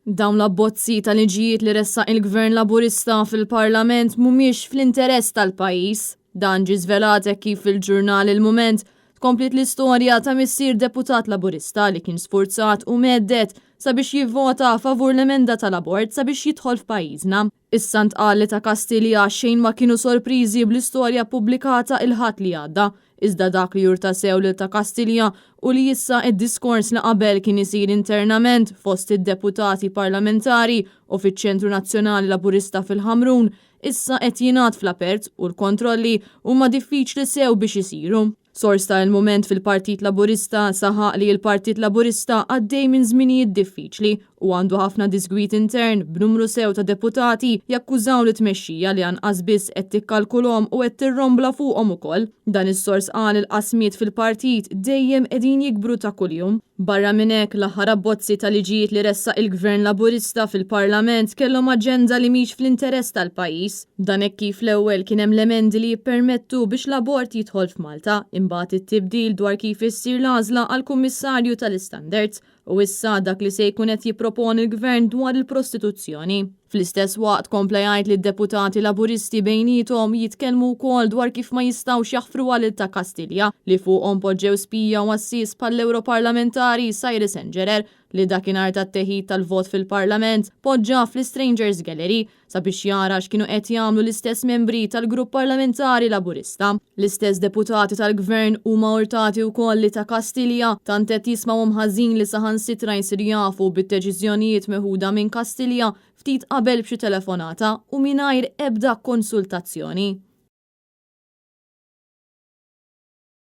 Dawn l-abbozzi ta' liġijiet li ressaq il-Gvern Laburista fil-Parlament mhumiex fl-interess tal-pajjiż. Dan ġie żvelat hekk kif il-ġurnal Il-Mument tkompliet l-istorja ta' missier deputat Laburista li kien sfurzat u mhedded sabiex jivvota favur l-emenda tal-abort sabiex jidħol f'pajjiżna. Issa ntqal li ta' Kastilja xejn ma kienu sorpriżi bl-istorja ppubblikata il-Ħadd li għadda, iżda dak li jurta sew lil ta' Kastilja hu li issa id-diskors li qabel kien isir internament fost id-deputati parlamentari u fiċ-Ċentru Nazzjonali Laburista fil-Ħamrun issa qed jingħad fl-apert u l-kontrolli huma diffiċli sew biex isiru. Sors ta' Il-Mument fil-Partit Laburista saħaq li l-Partit Laburista għaddej minn żminijiet diffiċli u għandu ħafna diżgwid intern b'numru sew ta' deputati jakkużaw lit-tmexxija li anqas biss qed tikkalkulhom u qed tirrombla fuqhom ukoll. Dan is-sors qal il-qasmiet fil-partit dejjem qegħdin jikbru ta' kuljum. Barra minn hekk, l-aħħar abbozzi ta' liġijiet li ressaq il-Gvern Laburista fil-Parlament kellhom aġenda li mhix fl-interess tal-pajjiż. Dan hekk kif l-ewwel kien hemm l-emendi li jippermettu biex l-abort jidħol f'Malta, imbagħad it-tibdil dwar kif issir l-għażla għall-Kummissarju tal-Istandards u issa dak li se jkun qed jipproponi l-Gvern dwar il-prostituzzjoni. Fl-istess waqt kompla jgħid li d-deputati Laburisti bejniethom jitkellmu wkoll dwar kif ma jistgħux jaħfruha lil ta' Kastilja li fuqhom poġġew spija u għassies bħall-Ewroparlamentari Cyrus Engerer li dakinhar tat-teħid tal-vot fil-Parlament poġġa fl-Istrangers Gallery sabiex jara x'kienu qed jagħmlu l-istess membri tal-Grupp Parlamentari Laburista. L-istess deputati tal-Gvern huma urtati wkoll li ta' Kastilja tant qed jismgħuhom ħażin li saħansitra jsiru jafu bid-deċiżjonijiet meħuda minn Kastilja ftit qabel b'xi telefonata u mingħajr ebda konsultazzjoni.